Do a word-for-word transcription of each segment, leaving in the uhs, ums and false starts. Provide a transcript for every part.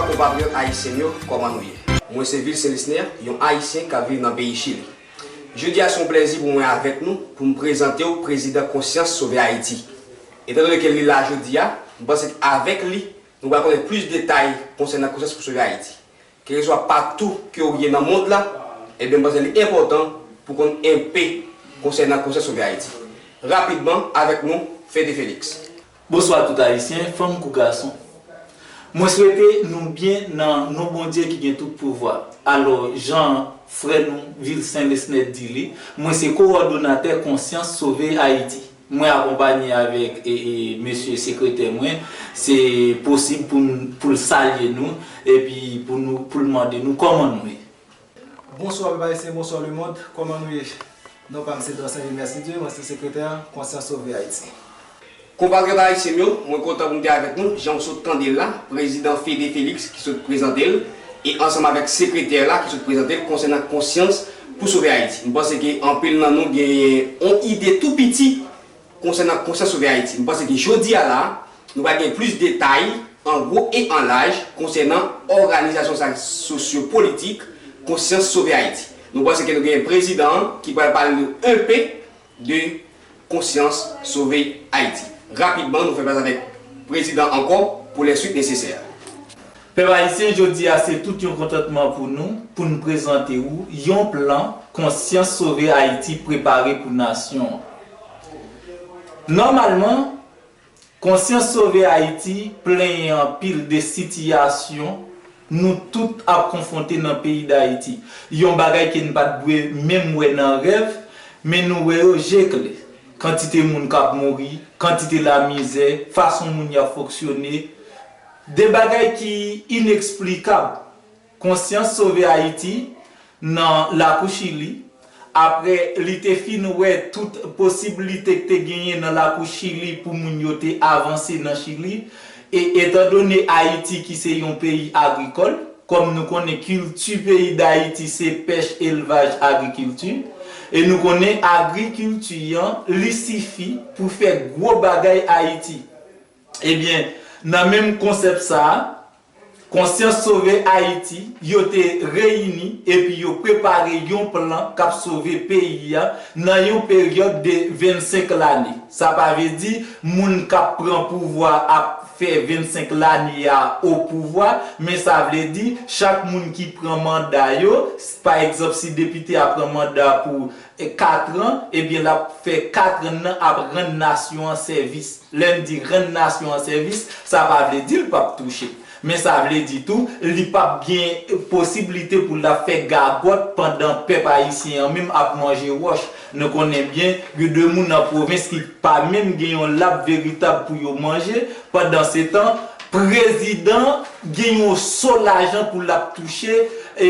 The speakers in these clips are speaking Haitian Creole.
Konpatriyòt ayisyen m yo, kòman nou ye? Mwen se Vilsen Lisner, yon ayisyen k ap viv nan peyi Chili. Jodi a se yon plèzi pou mwen avèk nou pou m prezante w prezidan Konsyans Sove Ayiti. Etandone ke li la jodi a, m panse ke avèk li, nou pral konnen plis detay konsènan Konsyans pou Sove Ayiti. Kèlkeswa patou ke w ye nan mond la, ebyen, m panse li enpòtan pou konn enpe konsènan Konsyans Sove Ayiti. Rapidman, avèk nou, Fede Felix. Bonswa tout Ayisyen, fanm kou gason. Mwen swete nou byen nan non Bondye ki gen tout pouvwa. Alò, jan frè nou, Vilsen Lesnè di li, mwen se kowòdonatè Konsyans Sove Ayiti. Mwen akonpanye avèk, e, e, mesye sekretè mwen, se posib pou n, pou l salye nou, epi pou nou, pou l mande nou kòman nou ye. Bonswa pèp ayisyen, bonswa lemonn, kòman nou ye? Non pa m se Dorcel Mercidieu, mwen se sekretè Konsyans Sove Ayiti. Konpatriyòt ayisyen m yo, mwen kontan pou m te avèk nou, jan w sot tande l la, prezidan Fede Felix ki sot prezante l, e ansanm avèk sekretè la ki sot prezante l konsènan Konsyans pou Sove Ayiti. M panse ke anpil nan nou genyen yon ide tou piti konsènan Konsyans Sove Ayiti. M panse ke jodi a la, nou pral gen plis detay, an gwo e an laj, konsènan òganizasyon sa sosyo-politik Konsyans Sove Ayiti. Nou panse ke nou gen prezidan an ki pral pale nou enpe de Konsyans Sove Ayiti. Rapidman, nou fè plas avèk prezidan ankò pou lè swit nesesè. Pèp ayisyen, jodi a se tout yon kontantman pou nou, pou n prezante ou yon plan Konsyans Sove Ayiti prepare pou nasyon an. Nòmalman, Konsyans Sove Ayiti plenyen anpil de sitiyasyon nou tout ap konfwonte nan peyi Dayiti. Yon bagay ke n pa t dwe menm wè nan rèv, men nou wè yo je klè. Kantite moun k ap mouri, kantite lamizè, fason moun y ap fonksyone, de bagay ki ineksplikab. Konsyans Sove Ayiti nan lakou Chili, apre li te fin wè tout posiblite k te genyen nan lakou Chili pou moun yo te avanse nan Chili, e etandone Ayiti ki se yon peyi agrikòl, kòm nou konnen kilti peyi Dayiti se pèch, elvaj, agrikilti, e nou konnen agrikilti an, li sifi pou fè gwo bagay Ayiti. Ebyen, nan menm konsèp sa a, Konsyans Sove Ayiti, yo te reyini epi yo prepare yon plan k ap sove peyi a nan yon peryòd de vennsenk lane. Sa pa vle di moun k ap pran pouvwa ap fè vennsenk lane a o pouvwa, men sa vle di chak moun ki pran manda yo, pa egzanp, si depite a pran manda pou e, kat an, ebyen, l ap fè kat an nan ap rann nasyon an sèvis. Lè n di rann nasyon an sèvis, sa pa vle di l p ap touche. Men sa vle di tou, li p ap gen posiblite pou l ap fè gagòt pandan pèp ayisyen an menm ap manje wòch. Nou konnen byen, gen de moun nan pwovens ki pa menm gen yon lap veritab pou yo manje, pandan se tan, prezidan gen yon so lajan pou l ap touche, e,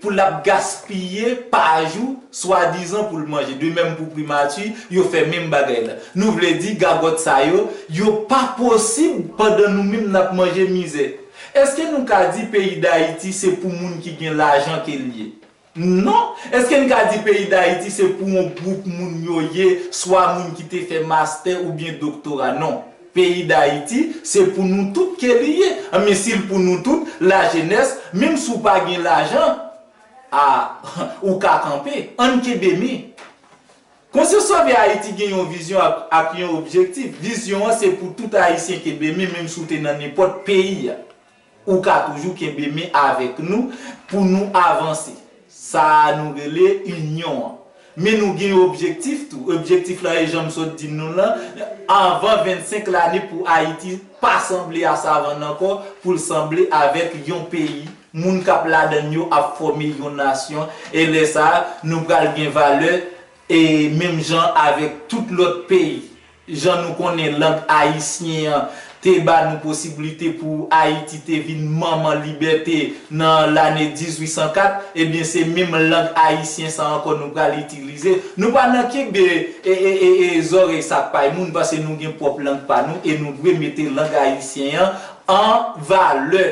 pou l ap gaspiye pa jou, swadizan pou l manje. De menm pou primati, yo fè menm bagay la. Nou vle di, gagòt sa yo, yo pa posib pandan nou menm n ap manje mizè. Èske nou ka di peyi Dayiti se pou moun ki gen lajan ke l ye? Non. Èske n ka di peyi Dayiti se pou yon gwoup moun yo ye, swa moun ki te fè mastè oubyen doktora? Non. Peyi Dayiti, se pou nou tout ke li ye. Anben, si l pou nou tout, lajenès, menm si w pa gen lajan, a, ou ka kanpe. Ann kenbe men. Konsyans Sove Ayiti gen yon vizyon ak, ak yon objektif. Vizyon an se pou tout Ayisyen kenbe men, menm si w te nan nenpòt peyi a. Ou ka toujou kenbe men avèk nou pou nou avanse. Sa a nou rele inyon an. Men nou gen yon objektif tou. Objektif la, e jan m sot di nou lan, anvan vennsenk lane pou Ayiti pa sanble a savann ankò, pou l sanble avèk yon peyi. Moun k ap ladann yo ap fòme yon nasyon. E lè sa a, nou pral gen valè e menm jan avèk tout lòt peyi. Jan nou konnen lang ayisyen an te ba nou posiblite pou Ayiti te vin manman libète nan lane dizuit san kat, ebyen se menm lang ayisyen sa ankò nou pral itilize. Nou pa nan kenbe e, e, e, e zòrèy sa k pa y moun, paske nou gen pwòp lang pa nou e nou dwe mete lang ayisyen an an valè.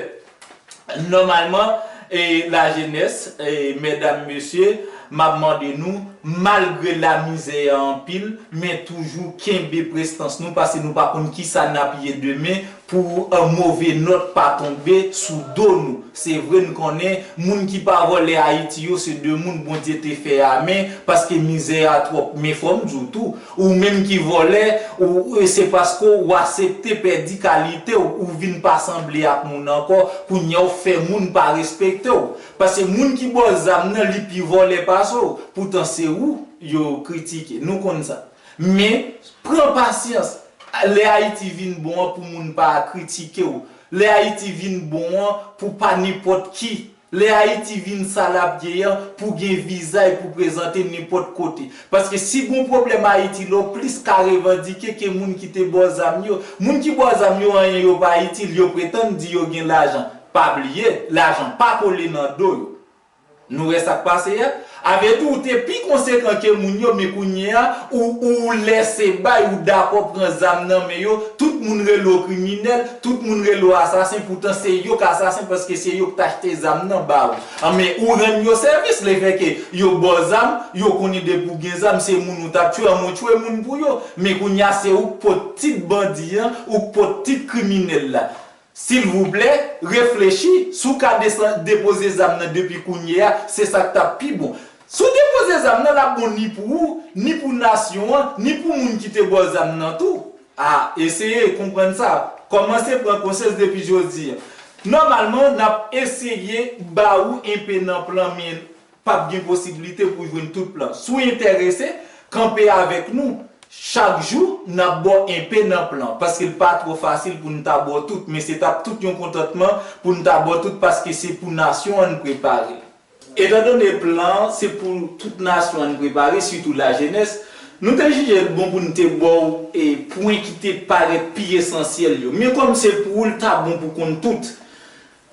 Nòmalman, e, lajenès, e, medam, mesye, M ap mande nou, malgre lamizè a anpil, men toujou kenbe prestans nou, paske nou pa konn kisa n ap ye demen, pou, eh, move nòt pa tonbe sou do nou. Se vre, n konnen moun ki pa vòlè Ayiti yo, se de moun Bondye te fè a men, paske mizè a twòp. Men fò m di w tou, ou menm ki vòlè, ou, e se paske w aksepte pèdi kalite w, ou vin pa sanble ak moun ankò, kounye a w fè moun pa respekte w. Paske moun ki ba w zam nan, li pi vòlè pase w. Poutan se ou yo kritike. Nou konn sa. Men, pran pasyans. Lè Ayiti vin bon an, pou moun pa kritike w. Lè Ayiti vin bon an, pou pa nenpòt ki. Lè Ayiti vin sa l ap ye an, pou gen vizaj pou prezante nenpòt kote. Paske si gon pwoblèm Ayiti la, w plis ka revandike ke moun ki te ba w zam yo. Moun ki ba w zam yo, anyen yo pa itil, yo pretann di yo gen lajan. Pa bliye, lajan pa kole nan do yo. Nou wè sa k pase a? A vle di, ou te pi konsekan ke moun yo, men kounye a, ou, ou lèse bay, ou dakò pran zam nan men yo, tout moun rele w kriminèl, tout moun rele w asasen, poutan se yo k asasen, paske se yo k t achte zam nan ba ou. An, men ou rann yo sèvis, lefètke yo ba w zam, yo konnen depi w gen zam, se moun ou t ap tchwe, an, men w tchwe moun pou yo. Men kounye a, se ou k pot tit bandi an, ou k pot tit kriminèl la. Silvouplè, reflechi, si w ka desan-, depoze zam nan depi kounye a, se sa k t ap pi bon. Si w depoze zam nan, l ap bon ni pou ou, ni pou nasyon an, ni pou moun ki te ba w zam nan tou. A, eseye konprann sa. Kòmanse pran konsyans depi jodi a. Nòmalman, n ap eseye ba ou enpe nan plan, men p ap gen posiblite pou jwenn tout plan. Si w enterese, kanpe avèk nou. Chak jou, n ap ba w enpe nan plan, paske l pa twò fasil pou n ta ba w tout, men se t ap tout yon kontantman pou n ta ba w tout, paske se pou nasyon an n prepare l. Etandone plan an se pou tout nasyon an n prepare, sitou lajenès, nou te jije l bon pou n te ba w, e, pwen ki te parèt pi esansyèl yo. Men kòm se pou ou, l ta bon pou konn tout.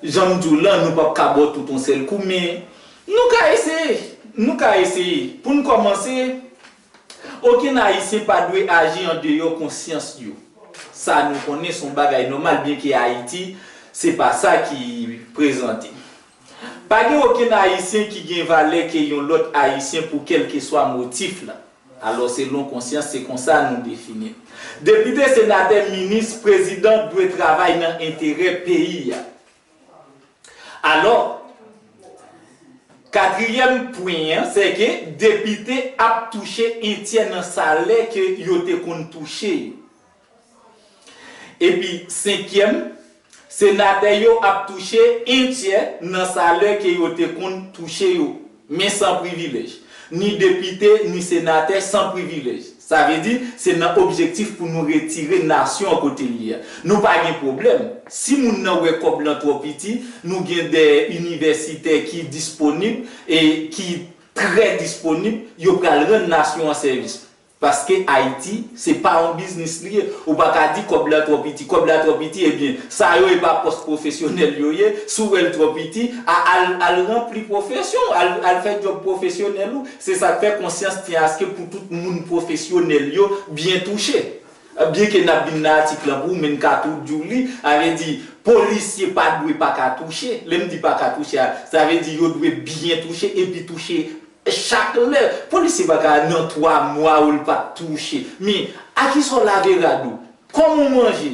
Jan m di w lan, nou p ap ka ba w tout yon sèl kou, men nou ka eseye. Nou ka eseye. Pou n kòmanse, okenn Ayisyen pa dwe aji andeyò konsyans yo. Sa nou konnen se yon bagay nòmal, byenke Ayiti, se pa sa ki prezante. Pa gen okenn Ayisyen ki gen valè ke yon lòt Ayisyen pou kèlkeswa motif la. Alò, selon konsyans, se konsa nou defini l. Depite, senatè, minis, prezidan dwe travay nan enterè peyi a. Alò, katriyèm pwen an, se ke depite ap touche en tyè nan salè ke yo te konn touche yo. Epi, senkyèm, senatè yo ap touche en tyè nan salè ke yo te konn touche yo, men san privilèj. Ni depite, ni senatè san privilèj. Sa vle di, se nan objektif pou nou retire nasyon an kote l ye a. Nou pa gen pwoblèm. Si moun nan wè kòb lan twò piti, nou gen de inivèsitè ki disponib e ki trè disponib, yo pral rann nasyon an sèvis. Paske Ayiti, se pa yon biznis li ye. Ou pa ka di kòb la twò piti. Kòb la twò piti, ebyen, sa yo e pa pòs pwofesyonèl yo ye. Si w wè l twò piti, a, al, al ranpli pwofesyon w, al, al fè djòb pwofesyonèl ou. Se sa k fè konsyans tyen aske pou tout moun pwofesyonèl yo byen touche. Byenke n ap vin nan atik lan pou ou, men n ka tou di w li, sa vle di, polisye pa dwe pa ka touche. Lè m di pa ka touche a, sa vle di yo dwe byen touche epi touche chak lè. Polisye pa ka nan twa mwa ou l pa t touche. Men, a kisa w lave rad ou? Kòman w manje?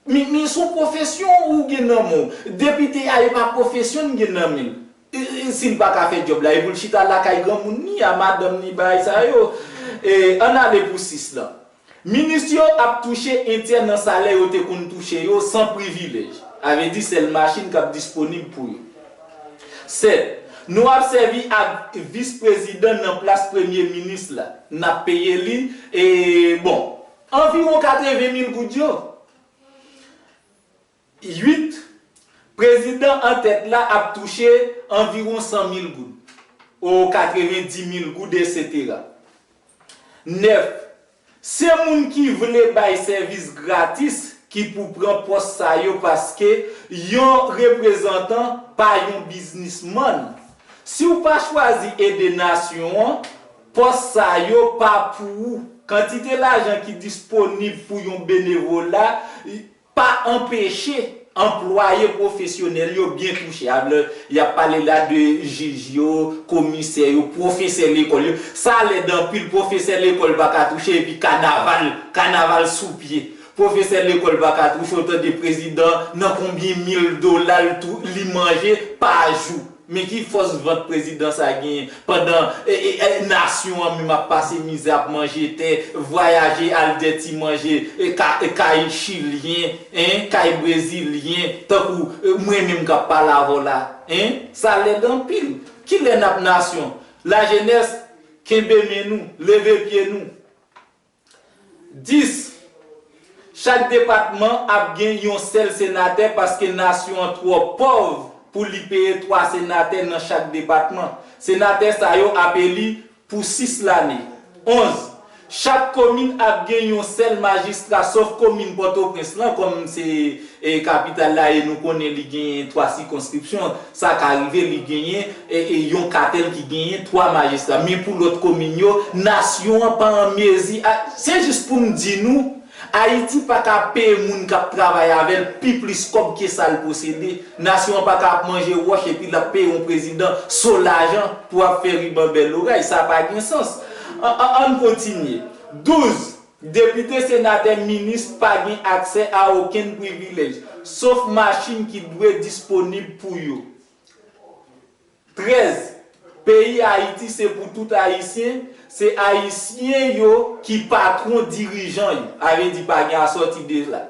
Men, men se yon pwofesyon ou gen nan men w. Depite a, e pa pwofesyon l gen nan men l. E, e, si l pa ka fè djòb la, e pou l chita lakay granmoun ni a, madanm ni, bagay sa yo. E, ann ale pou sis lan. Minis yo ap touche en tyè nan salè yo te konn touche yo san privilèj. Sa vle di sèl machin k ap disponib pou yo. Sèt, nou ap sèvi ak vis prezidan nan plas premye minis la. N ap peye li, e, bon, anviwon katreven mil goud yo. Uit, prezidan an tèt la ap touche anviwon san mil goud, o katrevendi mil goud, etsetera. Nèf, se moun ki vle bay sèvis gratis ki pou pran pòs sa yo, paske yon reprezantan pa yon biznismann. Si w pa chwazi ede nasyon an, pòs sa yo pa pou ou. Kantite lajan ki disponib pou yon benevola pa anpeche, Anplwaye pwofesyonèl yo byen touche. Alò, y ap pale la de jij yo, komisè yo, pwofesè lekòl yo. Sa lèd anpil, pwofesè lekòl pa ka touche epi kanaval, kanaval sou pye. Pwofesè lekòl pa ka touche, w tande prezidan nan konbyen mil dola l tou, li manje pa jou. Men ki fòs vant prezidan sa genyen pandan e, e, e, nasyon an menm ap pase mizè, ap manje tè, vwayaje al dèti manje e, ka, e, kay chilyen, en, kay brezilyen, tankou e, mwen menm k ap pale avè w la, en, sa lèd anpil. Kilè n ap nasyon? Lajenès, kenbe men nou, leve pye nou. Dis, chak depatman ap gen yon sèl senatè paske nasyon an twò pòv pou li peye twa senatè nan chak depatman. Senatè sa yo ap eli pou sis lane. Onz, chak komin ap gen yon sèl majistra, sof komin Pòtoprens lan, kòm se e kapital la, e nou konnen li genyen twa sikonskripsyon, sa ka rive li genyen e, e yon katèl ki genyen twa majistra. Men pou lòt komin yo, nasyon an pa an mezi a, se jis pou m di nou, Ayiti pa ka peye moun k ap travay avè l pi plis kòb ke sa l posede. Nasyon an pa ka ap manje wòch epi l ap peye yon prezidan so lajan pou ap fè ribanbè loray. Sa pa gen sans. An, an, ann kontinye. Douz, depite, senatè, minis pa gen aksè a okenn privilèj, sof machin ki dwe disponib pou yo. Trèz, peyi Ayiti se pou tout Ayisyen, se Ayisyen yo ki patwon dirijan yo. A vle di pa gen a sòti de la.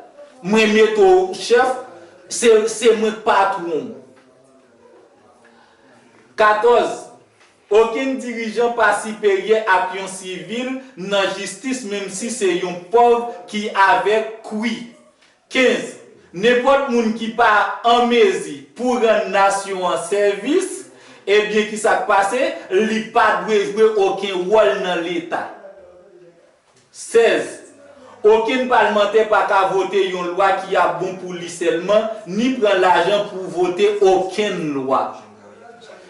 Mwen mete w chèf, se, se mwen k patwon w. Katòz, okenn dirijan pa siperyè ak yon sivil nan jistis, menm si se yon pòv ki avèk kwi. Kenz, nenpòt moun ki pa an mezi pou rann nasyon an sèvis, ebyen ki sa k pase? Li pa dwe jwe okenn wòl nan Leta. Sèz, okenn palmantè pa ka vote yon lwa ki ap bon pou li sèlman, ni pran lajan pou vote okenn lwa.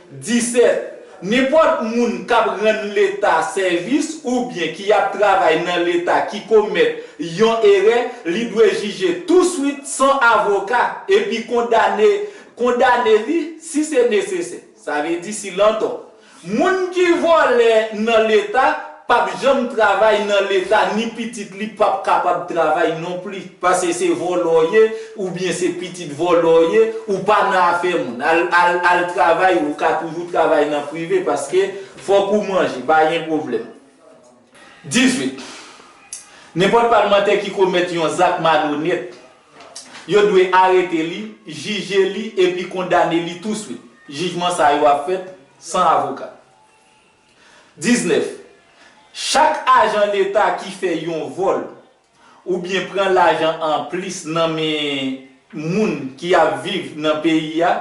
Disèt, nenpòt moun k ap rann Leta sèvis oubyen ki ap travay nan Leta ki komèt yon erè, li dwe jije touswit san avoka epi kondane, kondane li si se nesesè. Sa vle di si l antò. Moun ki vòlè nan Leta p ap janm travay nan Leta, ni pitit li p ap kapab travay nonpli. Paske se vòlò w ye, oubyen se pitit vòlò w ye, ou pa nan afè moun. Al, al, al travay, ou ka toujou travay nan prive, paske fòk ou manje, pa gen pwoblèm. Dizuit. Nenpòt palmantè ki komèt yon zak malonèt, yo dwe arete li, jije li, epi kondane li touswit. Jijman sa yo ap fèt san avoka. Diznèf. Chak ajan Leta ki fè yon vòl oubyen pran lajan anplis nan men moun ki ap viv nan peyi a,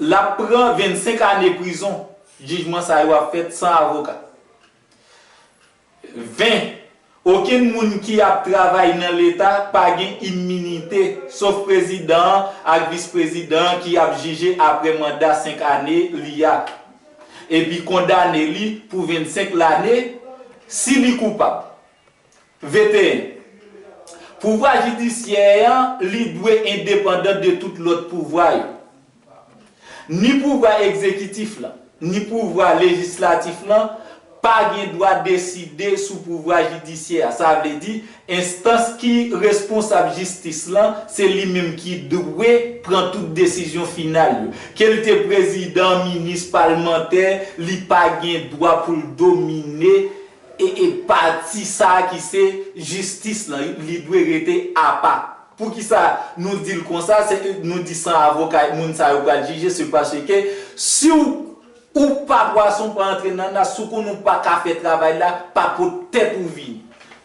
l ap pran vennsenk ane prizon. Jijman sa yo ap fèt san avoka. Ven. Okenn moun ki ap travay nan Leta pa gen iminite, sof prezidan an ak vis prezidan an ki ap jije apre manda senk ane li a, epi kondane li pou vennsenk lane si li koupab. Venteyen. Pouvwa jidisyè an, li dwe endepandan de tout lòt pouvwa yo. Ni pouvwa egzekitif lan, ni pouvwa lejislatif lan pa gen dwa deside sou pouvwa jidisyè a. Sa vle di, enstans ki responsab jistis lan, se li menm ki dwe pran tout desizyon final yo. Ke l te prezidan, minis, palmantè, li pa gen dwa pou l domine e, e pati sa a ki se jistis lan, li dwe rete apa. Poukisa nou di l konsa? Se, nou di san avoka, moun sa yo pral jije, se paske si w, ou pa pwason, pa antre nan nas, si w konnen w pa ka fè travay la, pa pot tèt ou vini.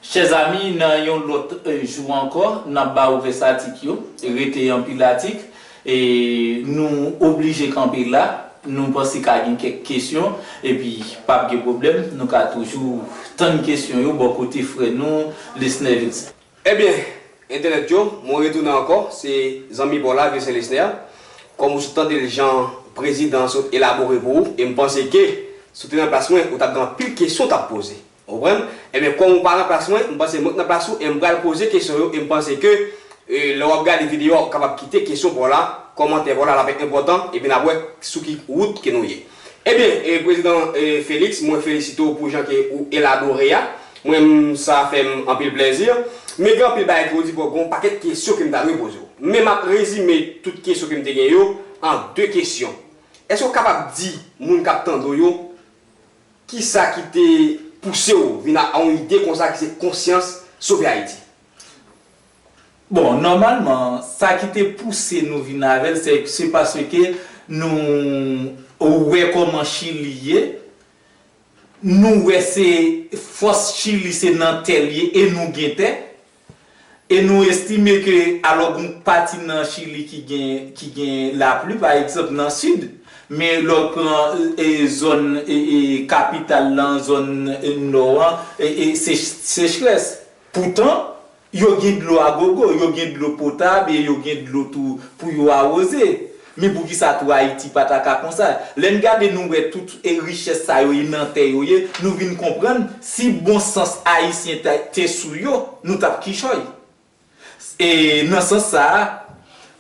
Chèzami, nan yon lòt, e, jou ankò, n ap ba ou rès atik yo. Rete anpil atik. E nou oblije kanpe la. Nou panse ka gen kèk kesyon. Epi, p ap gen pwoblèm. Nou ka toujou tann kesyon yo bò kote frè nou, Lesner Vilsaint. Ebyen, entènèt yo, mwen retounen ankò. Se zanmi pa w la, Vilsaint Lesner. Kòm ou sot tande l jan prezidan an sot elabore pou ou, e m panse ke si w te nan plas mwen, ou t ap gen anpil kesyon w t ap poze. Ou konprann? Ebyen, kòm ou pa nan plas mwen, m panse mwen k nan plas ou e m pral poze kesyon yo e m panse ke, E, lè w ap gade videyo a, ou kapab kite kesyon pa w la, kòmantè pa w la, l ap enpòtan, epi n ap wè sou ki wout ke nou ye. Ebyen, e, Prezidan, e, Félix, mwen felisite w pou jan ke ou elabore a. Mwen, m, sa fè m anpil plèzi. Men gen anpil bagay ke w di, bon, gen yon pakèt kesyon ke m ta dwe poze w. Men m ap rezime tout kesyon ke m te gen yo an de kesyon. Èske w kapab di moun k ap tande w yo kisa ki te pouse w vin a, a yon ide konsa ki se konsyans sove Ayiti? Bon, nòmalman, sa ki te pouse nou vin avè l, se, se paske nou wè kòman Chili ye, nou wè se fòs Chili se nan tè l ye e nou gen tè. E nou estime ke, alò, gen yon pati nan Chili ki gen, ki gen lapli, pa egzanp, nan sid, men lè w pran e, zòn e, e, kapital lan, zòn e, nò an, e, e, se sechrès. Poutan, yo gen dlo a gogo, yo gen dlo potab e yo gen dlo tou pou yo awoze. Men poukisa tou Ayiti pa ta ka konsa? Lè n gade nou wè tout e richès sa yo e nan tè yo ye, nou vin konprann si bon sans ayisyen te sou yo, nou t ap kichòy. E nan sans sa a,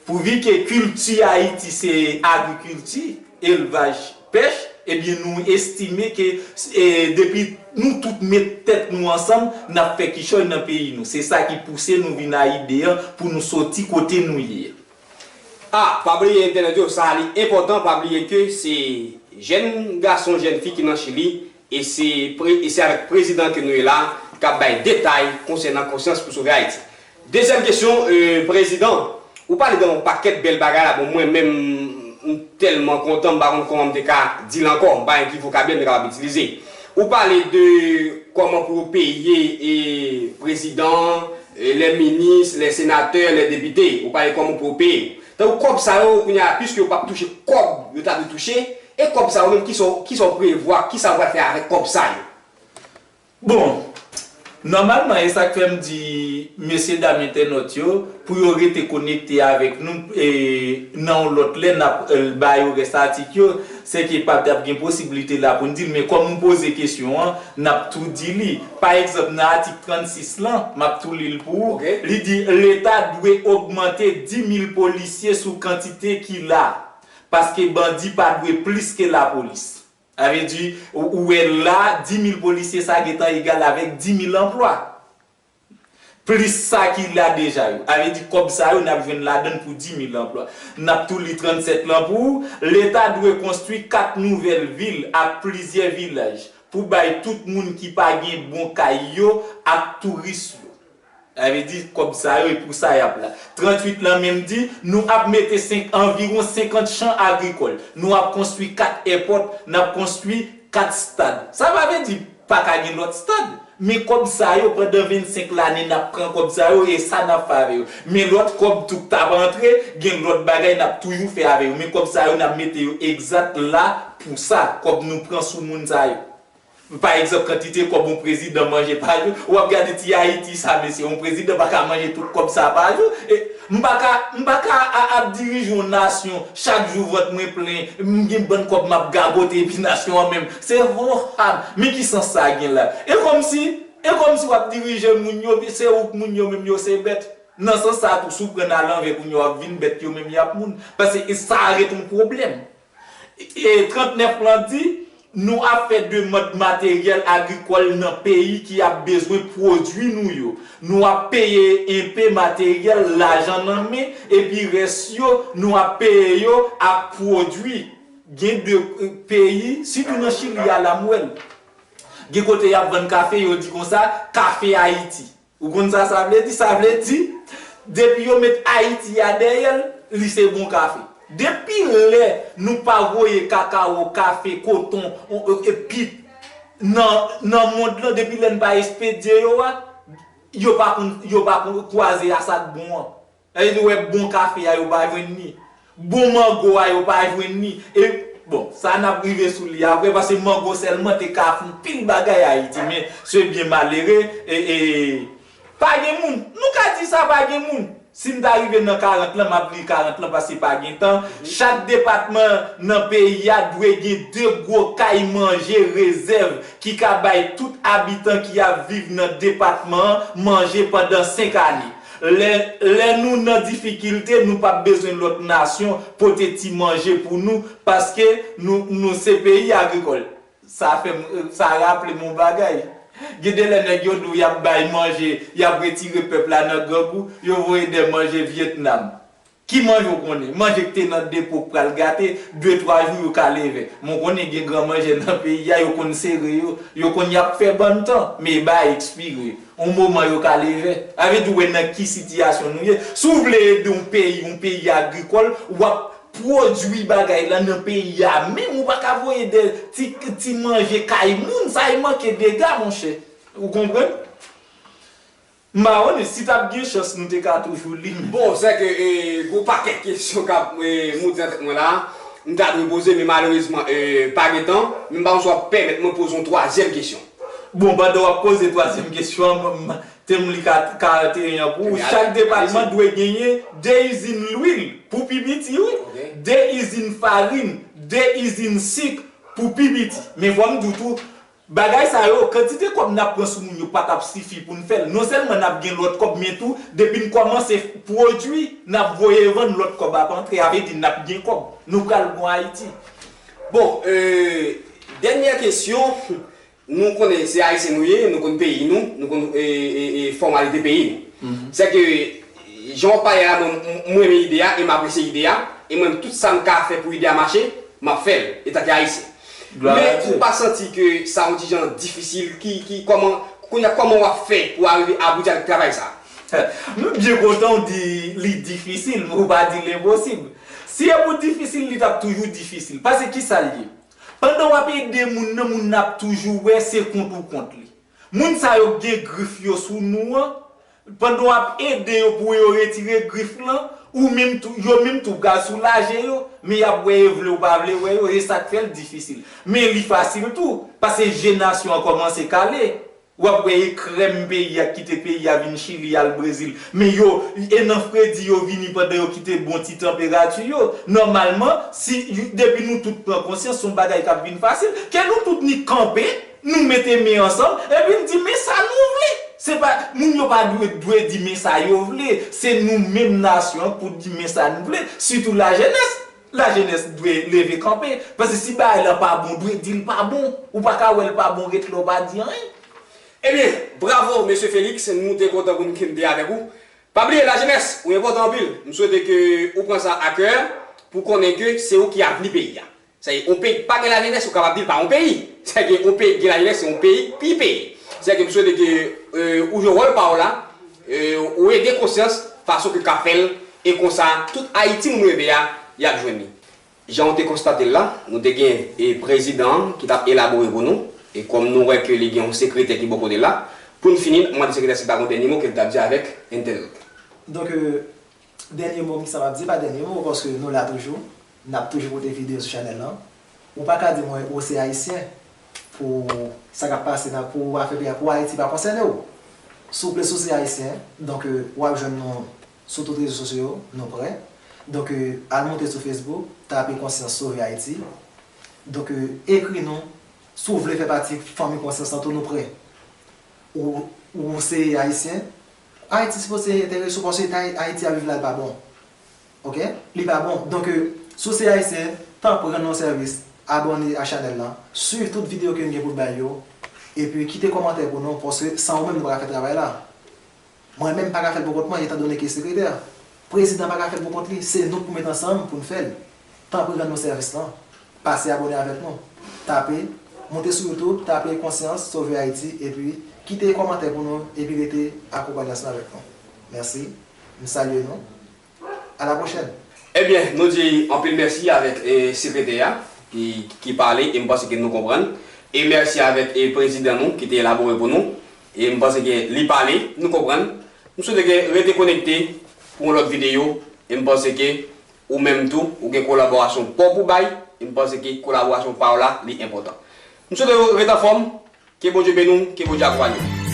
pouvi ke kilti Ayiti se agrikilti, elvaj, pèch, ebyen nou estime ke e, depi nou tout met tèt nou ansanm, n ap fè kichòy nan peyi nou. Se sa ki pouse nou vin a ide an pou nou soti kote nou ye. Ah, pa bliye entènant yo, sa li enpòtan, pa bliye ke se jèn gason, jèn fi ki nan Chili, e se, pre, e se avèk prezidan ke nou ye la, k ap bay detay konsènan konsyans pou sove Ayiti. Dezyèm kesyon, e, prezidan, ou pale de yon pakèt bèl bagay la, bon, mwen menm, m tèlman kontan, m pa konn kòman m te ka di l ankò, m pa gen ki vokabilè m te kapab itilize. Ou pale de kòman pou yo peye e, prezidan, e, lè minis, lè senatè, lè depite. Ou pale kòman pou yo peye. Tankou kòb sa yo, kounye a, piske yo p ap touche kòb yo ta dwe touche, e kòb sa yo menm, kisa w, kisa w prevwa, kisa w pral fè avèk kòb sa yo? Bon, nòmalman, e sa k fè m di mesye dam entènòt yo, pou yo rete konekte avèk nou, e nan yon lòt lè, n ap e, ba yo rès atik yo, se ke pa t ap gen posiblite la pou n di l, men kòm ou poze kesyon an, n ap tou di li. Pa egzanp, nan atik trannsis lan, m ap tou li l pou ou, li di, Leta dwe ogmante di mil polisye sou kantite ki la, paske bandi pa dwe plis ke lapolis. Sa vle di, ou, ou wè la, di mil polisye sa gentan egal avèk di mil anplwa. Plis sa ki la deja yo. Sa vle di kòb sa yo n ap jwenn ladan l pou di mil anplwa. N ap tou li trannsèt lan pou ou. Leta dwe konstwi kat nouvèl vil ak plizyè vilaj pou bay tout moun ki pa gen bon kay yo ak touris yo. Sa vle di kòb sa yo e pou sa y ap la. Trantuit lan menm di, nou ap mete senk, anviwon senkant chan agrikòl. Nou ap konstwi kat èpòt, n ap konstwi kat stad. Sa pa vle di pa ka gen lòt stad. Men kòb sa yo, pandan vennsenk lane n ap pran kòb sa yo e sa n ap fè avè yo. Men lòt kòb tou k t ap antre, gen lòt bagay n ap toujou fè avè yo. Men kòb sa yo n ap mete yo egzat la pou sa, kòb nou pran sou moun sa yo. Pa egzanp, kantite kòb yon prezidan manje pa jou, w ap gade ti Ayiti sa, mesye, yon prezidan pa ka manje tout kòb sa pa jou. E m pa ka, m pa ka a, ap dirije yon nasyon, chak jou vant mwen plen, m gen bann kòb m ap gagote epi nasyon an menm. Se ho ha, men ki sans sa gen la? E kòmsi, e kòmsi w ap dirije moun yo, se ou k moun yo menm yo se bèt. Nan sans sa tou, si w pran alanvè kounye a w ap vin bèt yo menm y ap moun. Paske sa ret yon pwoblèm. E trannèf lan di, nou ap fè demann materyèl agrikòl nan peyi ki ap bezwen pwodui nou yo. Nou ap peye enpe materyèl, lajan nan men, epi rès yo, nou ap peye yo ak pwodui. Gen de peyi, sitou nan Chili a la m wè l. Gen kote y ap vann kafe, yo di konsa, kafe Ayiti. Ou konn sa sa vle di? Sa vle di, depi yo met Ayiti a dèyè l, li se bon kafe. Depi lè nou pa voye kakawo, kafe, koton, e, e, pit nan, nan mond lan, depi lè n pa espedye yo a, yo pa konn, yo pa konn kwaze a sa k bon an. Sa vle di, ou wè bon kafe a, yo pa jwenn li. Bon mango a, yo pa jwenn li. E, bon, sa n ap rive sou li apre, paske mango sèlman te ka fè yon pil bagay Ayiti, men se byen malere, e, e, pa gen moun. Nou ka di sa, pa gen moun. Si m ta rive nan karant lan, m ap li karant lan, paske pa gen tan. Chak depatman nan peyi a dwe gen de gwo kay manje rezèv ki ka bay tout abitan ki ap viv nan depatman an manje pandan senk ane. Lè, lè nou nan difikilte, nou p ap bezwen lòt nasyon pote ti manje pou nou, paske nou, nou se peyi agrikòl. Sa fè m, sa raple m yon bagay. Gen de lè nèg yo di w y ap bay manje, y ap retire pèp la nan grangou, yo voye de manje Vyetnam. Ki manje w konnen? Manje k te nan depo k pral gate, de twa jou yo ka leve. Men w konnen gen gran manje nan peyi a, yo konn sere yo, yo konn y ap fè bann tan, men e bagay ekspire. Yon moman yo ka leve. Sa vle di w wè nan ki sitiyasyon nou ye. Si w vle ede yon peyi, yon peyi agrikòl, w ap pwodui bagay la nan peyi a menm. Ou pa ka voye de ti, ti manje kay moun, sa e manke dega, monchè. Ou konprann? M pa konnen, si t ap gen chans, nou te ka toujou li menm. Bon, sèke, e, gon pakèt kesyon k ap, e, moute nan tèt mwen la. M ta dwe poze, men malerezman, e, pa gen tan. Men m pa konn si w ap pèmèt mwen poze yon twazyèm kesyon. Bon, pandan w ap poze twazyèm kesyon an, m, m, te m li ka, karanteyen an pou ou. Chak depatman dwe genyen de izin lwil pou pi piti, wi. Ok. De izin farin, de izin sik pou pi piti. Men fò m di w tou, bagay sa yo, kantite kòb n ap pran sou moun yo pa t ap sifi pou n fè l. Non sèlman n ap gen lòt kòb, men tou, depi n kòmanse pwodui, n ap voye vann, lòt kòb ap antre. Sa vle di n ap gen kòb. Nou pral bon Ayiti. Bon, e, dènyè kesyon. Nou konnen se Ayisyen nou ye, nou konn peyi nou, nou konn, e, e, e, fòmalite peyi nou. Sèke, jan w ap pale la, mwen, m, m renmen ide a, e m apresye ide a, e mwen menm, tout sa m ka fè pou ide a mache, m ap fè l, etanke Ayisyen. Men, ou pa santi ke sa yon ti jan difisil, ki, ki, kòman, kounye a, kòman w ap fè pou w arive abouti avèk travay sa? M byen kontan w di li difisil, men w pa di l enposib. Si e pou difisil, li t ap toujou difisil. Paske kisa l ye? Pandan w ap ede moun nan, moun nan ap toujou wè se kont ou kont li. Moun sa yo k gen grif yo sou nou an, pandan w ap ede yo pou yo retire grif lan, ou menm tou, yo menm tou pral soulaje yo, men y ap wè e vle ou pa vle wè yo, e sa k fè l difisil. Men li fasil tou, paske je nasyon an kòmanse kale. W ap wè e krèm peyi a k kite peyi a vin Chili, al Brezil. Men yo, e nan fredi yo vini pandan yo kite bon ti tanperati yo. Nòmalman, si, depi nou tout pran konsyans, se yon bagay k ap vin fasil. Ke nou tout ni kanpe, nou mete men ansanm, epi n di men sa nou vle. Se pa, moun yo pa dwe, dwe di men sa yo vle. Se nou menm nasyon an k pou di men sa n vle. Sitou lajenès. Lajenès dwe leve kanpe. Paske si bagay la pa bon, dwe di l pa bon. Ou pa ka wè l pa bon, ret la, ou pa di anyen. Ebyen, bravo, mesye Félix, nou te kontan pou n kenbe avèk ou. Pa bliye, lajenès, ou enpòtan anpil. M swete ke ou pran sa a kè pou konnen ke se ou ki avni peyi a. Sèke yon peyi ki pa gen lajenès, ou kapab di l pa yon peyi. Sèke yon peyi ki gen lajenès, se yon peyi ki peye. Sèke m swete ke, e, ou jwe wòl pa w la, e, ou ede konsyans fason ke w ka fè l, e konsa, tout Ayiti moun reve a, y ap jwenn li. Jan w te konstate l la, nou te gen, e, prezidan an ki t ap elabore pou nou, e kòm nou wè ke li gen yon sekretè ki bò kote l la, pou n fini, m mande sekretè si l pa gen yon dènye mo ke l t ap di avèk entènot. Donk, e, dènye mo, m, sa m ap di, pa dènye mo, paske nou la toujou, n ap toujou pote videyo sou chanèl lan. Ou pa ka di mwen ou se ayisyen pou sa k ap pase nan, pou afè peyi a, pou Ayiti pa konsène w. Si w vle, si w se ayisyen, donk, e, w ap jwenn nou sou tout rezo sosyo yo, nou prè. Donk, e, al moute sou Facebook, tape Konsyans Sove Ayiti. Donk, e, ekri nou, si w vle fè pati fanmi Konsyans lan tou, nou prè. Ou, ou se ayisyen, Ayiti sipoze enterese w paske eta Ayiti ap viv la, li pa bon. Oke? Li pa bon. Donk, e, si w se ayisyen, tanpri rann nou sèvis, abòne a chanèl lan, swiv tout videyo ke n gen pou n bay yo, epi kite kòmantè pou nou, paske san ou menm nou pa ka fè travay la. Mwen menm pa ka fè l pou kont mwen, etandone ke sekretè. Prezidan pa ka fè l pou kont li, se nou k pou met ansanm pou n fè l. Tanpri rann nou sèvis lan. Pase abòne avèk nou. Tape, moute sou YouTube, tape Konsyans Sove Ayiti, epi kite kòmantè pou nou, epi rete akonpayans lan avèk nou. Mèsi. M salye nou. A la pwochèn. Ebyen, nou di anpil mèsi avèk, e, sekretè a ki, ki pale, e m panse ke nou konprann. E mèsi avèk, e, prezidan nou ki te elabore pou nou. E m panse ke li pale, nou konprann. M swete ke rete konekte pou yon lòt videyo. E m panse ke ou menm tou, ou gen kolaborasyon pa w pou bay. E m panse ke kolaborasyon pa w la, li enpòtan. M swete w ret anfòm, ke Bondye beni w, ke Bondye akonpanye w.